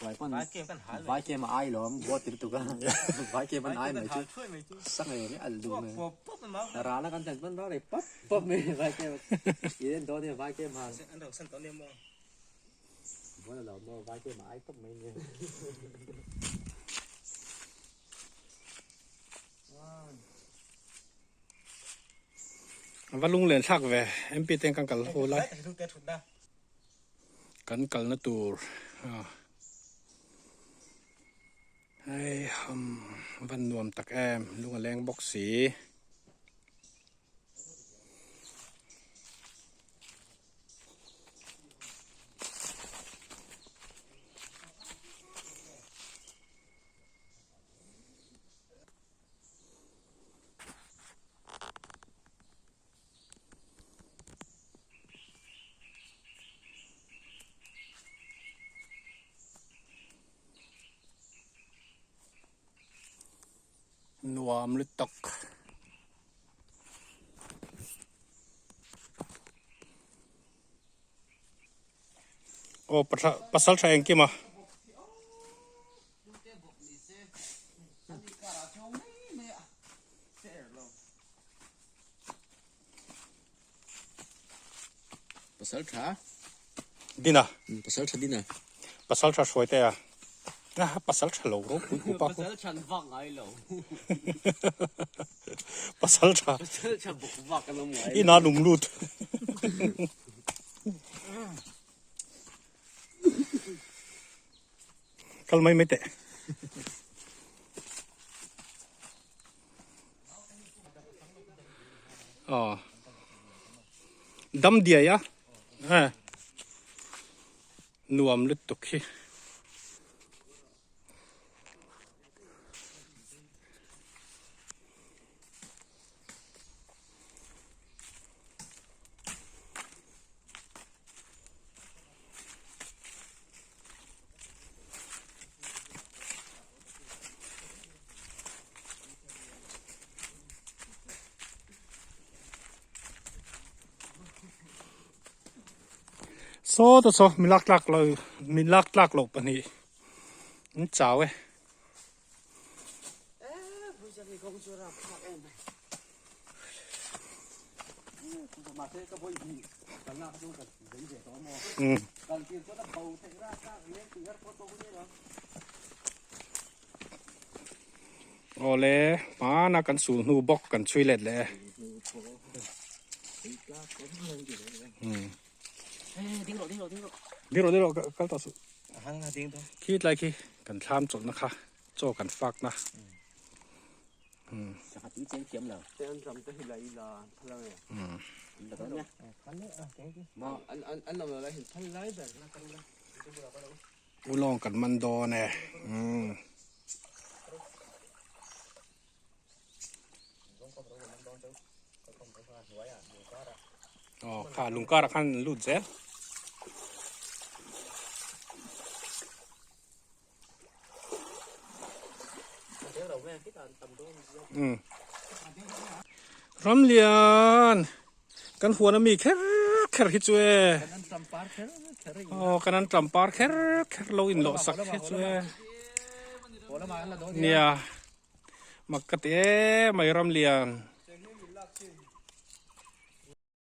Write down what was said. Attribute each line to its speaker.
Speaker 1: Vai kem a ai lawm buat ti lutuk a vai kem an ai mai chu sang em hi al duh mai rana kan thlen hman rau rei pap pap mai vai kem i en dawn nia vai kem han buat a lo maw vai kem a ai tawp mai nia.
Speaker 2: A va lunglen thlak ve MP ten kan kal ho lai kan kalna tur hei ham van nuam tak em lung a leng bawk si. Nuam lutuk. Aw pasal tha engkim a.
Speaker 1: Pasal tha.
Speaker 2: Dina.
Speaker 1: Pasal tha dina.
Speaker 2: Pasal tha hruai te a. Ah, pasal tha lo ro pui upa ko.
Speaker 3: Pasal than vak ngai lo.
Speaker 2: Pasal tha.
Speaker 3: Pasal tha buk vak an awm ngai lo.
Speaker 2: Ina lung lut. Kal mai mai teh. Aw. Dam diai a. Eh. Nuam lutuk hi. Saw te saw mi lak tlak lo mi lak tlak loh pahnih an chau e. Awle hmana kan sul hnu bawk kan chhui let leh e. Ding rawh ding rawh kal tawh suh. Khi tlai khi kan thlam chawlhna kha chaw kan fak na. Ulawng kan man dawn e. Aw kha lungkar ah khan an lut zel. Ramlian kan huan ami kher kher hi chu e aw kan an tam par kher kher lo in lawh sak hi chu e nia mak ka ti em mai Ramlian.